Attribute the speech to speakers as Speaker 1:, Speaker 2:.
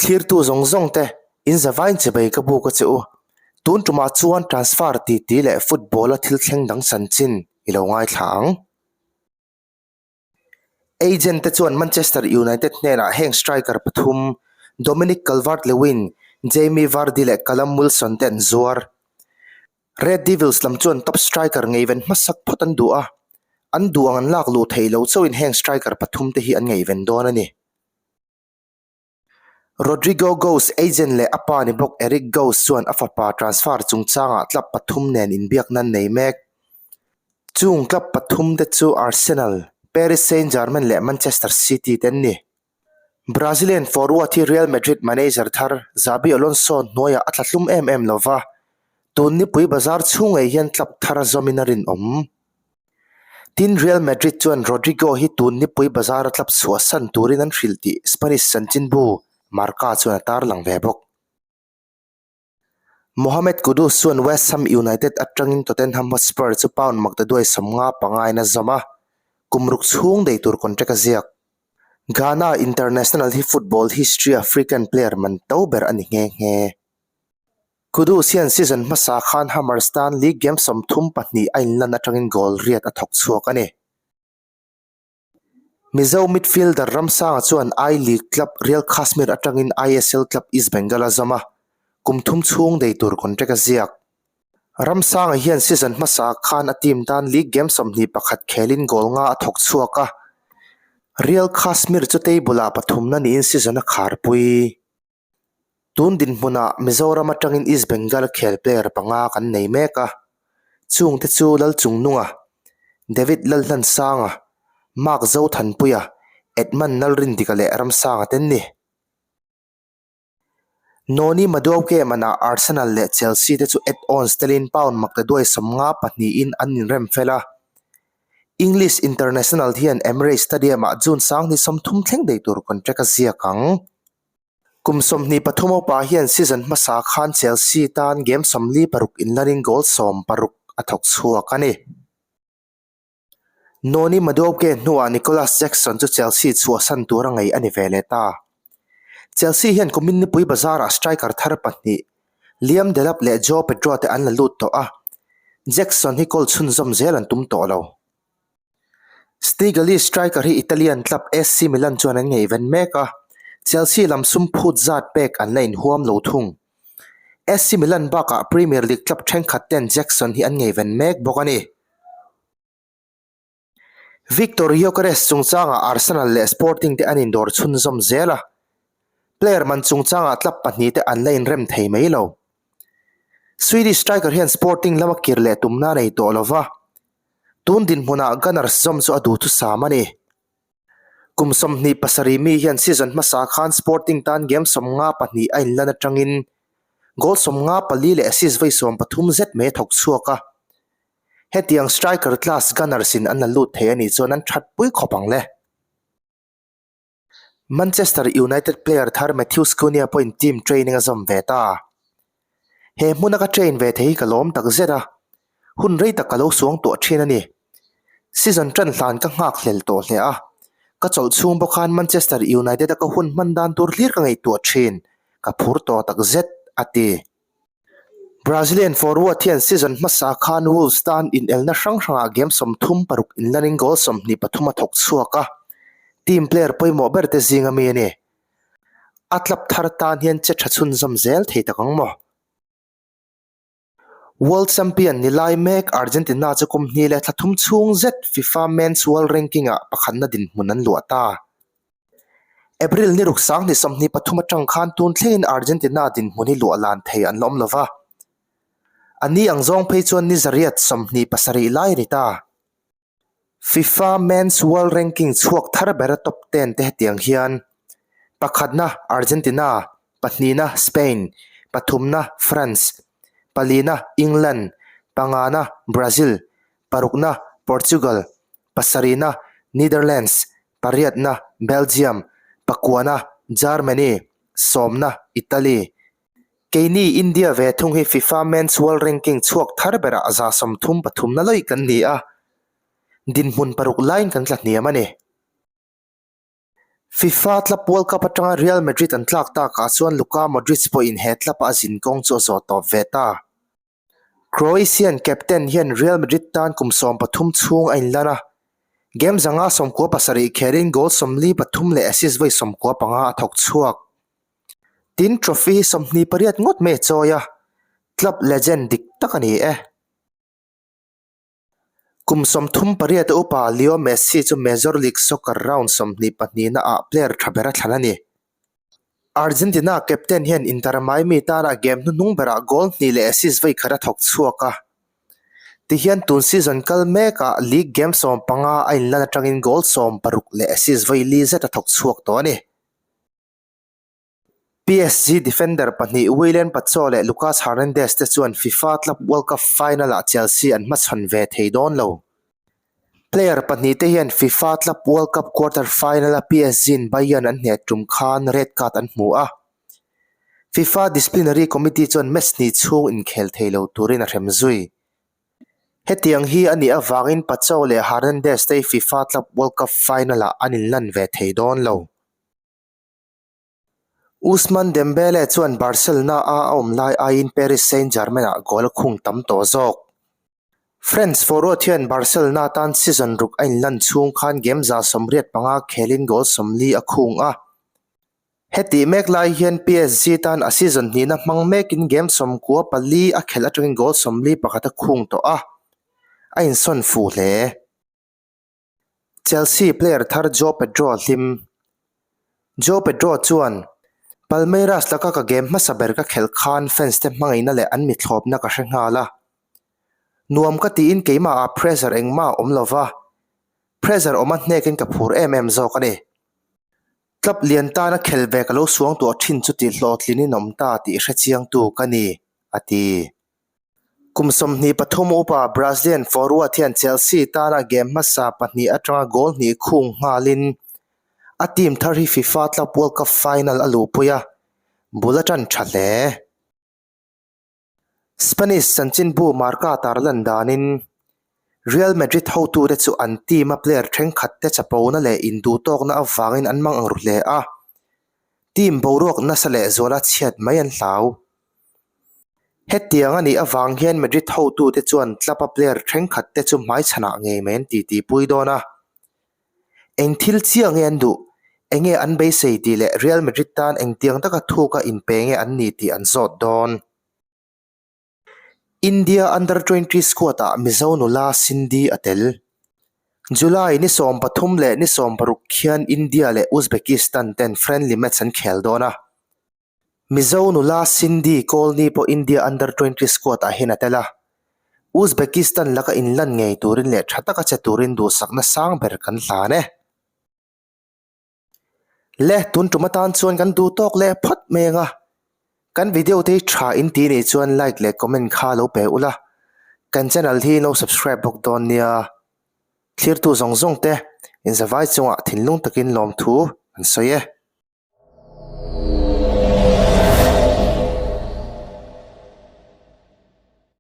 Speaker 1: Thlirtu zawng zawng te, in zavain chibei ka buk a che u. Tun tumah chuan transfer titi leh football-a thil thleng dang chanchin i lo ngaithla ang. Agent te chuan Manchester United hnenah heng striker pathum, Dominic Calvert-Lewin, Jamie Vardy leh Callum Wilson te an zuar. Red Devils lam chuan top striker ngaihven hmasak phawt an duh a, an duh ang an lak luh theih loh chauhin heng striker pathum te hi an ngaihven dawn a ni. Rodrygo Goes agent leh a pa ni bawk Eric Goes chuan a fapa transfer chungchangah club pathum nen inbiakna an nei mek. Chung club pathum te chu Arsenal, Paris Saint-Germain leh Manchester City te an ni. Brazilian forward hi Real Madrid manager thar Xabi Alonso hnuaiah a tla hlum em em lova, tun nipui bazar chhung ngei hian club thar a zawmin a rinawm. Tin, Real Madrid chuan Rodrygo hi tun nipui bazar a tlap chhuah san turin an hrilh tih Spanish chanchinbu Marca chuan a tarlang ve bawk. Mohamed Kudus chuan West Ham United atangin Tottenham Hotspur chu pound maktaduai 55 in a zawm a, kum ruk chhung dei tur contract a ziak. Ghana international hi football history-a African player man to ber a ni nghe nghe. Kudus hian season hmasa khan Hammers tan league game 32 a inlan atangin goal riat a thawk chhuak a ni. Mizo midfielder Ramsanga chuan I-League club Real Kashmir atangin ISL club East Bengal a zawm a, kum thum chhung dei tur contract a ziak. Ramsanga hian season hmasa khan a team tan league game 21 khelin goal nga a thawk chhuak a, Real Kashmir chu table-ah pathumna niin season a kharpui. Tun dinhmunah Mizoram atangin East Bengal khel player panga kan nei mek a, chungte chu Lalchungnunga, David Lalhlansanga, Mark Zothanpuia, Edmund Lalrindika leh Ramsanga te an ni. Noni Madueke manah Arsenal leh Chelsea te chu add-ons telin pound maktaduai 52 in an inrem fel a. English international hian Emirates Stadium-ah June 30 thleng daih tur contract a ziak ang. Kum 23 upa hian season hmasa khan Chelsea tan game 46 inlanin goal 16 a thawk chhuak a ni. Noni Madueke hnuah Nicolas Jackson chu Chelsea chhuahsan tura ngei a ni ve leh ta. Chelsea hian kumin nipui bazarah striker thar pahnih, Liam Delap leh Joao Pedro te an la lut tawh a, Jackson hi goal chhunzawm zel an tum tawh lo. Snegalese striker hi Italian club AC Milan chuan an ngaihven mek a, Chelsea lam sum phut zat pek an la inhuam lo thung. AC Milan bakah Premier League club thenkhat ten Jackson hi an ngaihven mek bawk a ni. Viktor Gyokeres chungchangah Arsenal leh Sporting te an indawr chhunzawm zel a, player man chungchangah club pahnih te an la inrem thei mai lo. Swedish striker hian Sporting lama kir leh tumna a nei tawh lova, Tun dinhmunah Gunners zawm chu a duhthusam a ni. Kum 27 mi hian season hmasa khan Sporting tan game 52 a inlan atangin goal 54 leh assist vawi 13 zet mai a thawk chhuak a. Hetiang striker class Gunners in an la lut thei a nih chuan an thatpui khawp ang le. Manchester United player thar Matheus Cunha pawhin team training a zawm ve ta. He hmuna ka train ve thei hi ka lawm tak zet a, hun rei tak ka lo suang tuah thin a ni. Season tan hlan ka nghak hlel tawh hle a, ka chawlh chhung bawk khan Manchester United a ka hun hman dan tur hlir ka ngaihtuah thin, ka phur tawh tak zet, a ti. Brazilian forward hian season hmasa khan Wolves tan inelna hrang hrangah game 36 inlanin goal 23 a thawk chhuak a, team player pawimawh ber te zinga mi a ni. A club thar tan hian che tha chhunzawm zel thei tak ang maw? World champion ni lai mek Argentina chu kum hnih leh thla thum chhung zet FIFA Men's World Ranking-ah pakhatna dinhmun an luah ta. April ni ruk 2023 atang khan tun thlengin Argentina dinhmun hi luah lan thei an la awm lova. A ni ang zawng phei chuan ni zariat 27 lai a ni ta. FIFA Men's World Ranking chhuak thar bera top ten te hetiang hian pakhatna Argentina, pahnihna Spain, pathumna France, palina England, pangana Brazil, parukna Portugal, pasarihna Netherlands, pariatna Belgium, pakuana Germany, sawmna Italy. Keini India ve thung hi FIFA Men's World Ranking chhuak thar berah 33 na lawih kan ni a, dinhmun paruk laiin kan tla hniam a ni. FIFA Club World Cup atanga Real Madrid an tlak takah chuan Luka Modric pawhin he club-a a zin kawng chu a zawh tawp ve ta. Croatian captain hian Real Madrid tan kum 13 chhung a inlan a, game zanga 97 khelin goal 43 leh assist vawi 95 a thawk chhuak. Tin, trophy hi 28 ngawt mai a chawi a, club legend dik tak a ni e. Kum 38 a upa Leo Messi chu Major League Soccer round 22 ah player tha ber a thlan a ni. Argentina captain hian Inter Miami tana game hnuhnung berah goal hnih leh assist vawi khat a thawk chhuak a. Tihian tun season kal mekah league game 15 a inlan atangin goal 16 leh assist vawi li zet a thawk chhuak tawh a ni. PSG defender pahnih Willian Pacho leh Lucas Hernandez te chuan FIFA Club World Cup final-ah Chelsea an hmachhawn ve thei dawn lo. Player pahnih te hian FIFA Club World Cup quarter final-a PSG-in Bayern an hneh tum khan red card an hmu a. FIFA Disciplinary Committee chuan match hnih chhung inkhel thei lo turin a hrem zui. Hetiang hi a nih avangin Pacho leh Hernandez te hi FIFA Club World Cup final-ah an inlan ve thei dawn lo. Ousmane Dembele chuan Barcelona-a a awm lai aiin Paris Saint-Germain-ah goal a khung tam tawh zawk. French forward hian Barcelona tan season ruk a inlan chhung khan game 85 khelin goal 40 a khung a. Hetih mek lai hian PSG tan a season hnihna hmang mekin game 94 a khelh atangin goal 41 a khung tawh a, a insawn fuh hle. Chelsea player thar Joao Pedro a hlim. Joao Pedro chuan, Palmeiras laka ka game hmasa ber ka khelh khan fans te hmangaihna leh an mithlawpna ka hre nghal a. Nuam ka tiin keimahah pressure engmah a awm lova, pressure awm a hnekin ka phur em em zawk a ni. Club lian tana khel ve ka lo suang tuah thin chu tih hlawhtlinin awm ta tih hrechiangtu ka ni, a ti. Kum 23 upa Brazilian forward hian Chelsea tana game hmasa pahnih atanga goal hnih khung nghalin a team thar hi FIFA Club World Cup final a luhpui a, bul a tan tha hle. Spanish chanchinbu Marca tarlan danin Real Madrid hotute chu an team-a player thenkhatte chapona leh induhtawkna avangin an mang ang ru hle a, team boruak nasa lehzuala chhiat mai an hlau. Hetiang a nih avang hian Madrid hotute chuan club-a player thenkhatte chu hmaichhanah ngei mai an titi pui dawn a. Eng thil chiah nge an duh? Enge an beisei tih leh Real Madrid tan engtiang taka thuka inpe nge an ni tih an zawt dawn. India Under 20 squad-ah Mizo nula Cindy a tel. July ni 13 leh ni 16 khian India leh Uzbekistan ten friendly match an khel dawn a. Mizo nula Cindy Kawlni pawh India Under 20 squad ah hian a tel a, Uzbekistan laka inlan ngei turin leh tha taka che turin duhsakna sang ber kan hlan e. Le, tun tum atan chuan kan duh tawk leh phawt mai ang a, kan video te hi tha in ti nih chuan like leh comment kha lo pe ula, kan channel hi lo subscribe bawk dawn nia. Thlirtu zawng zawng te inzavai chungah thinlung takin lawmthu an sawi e.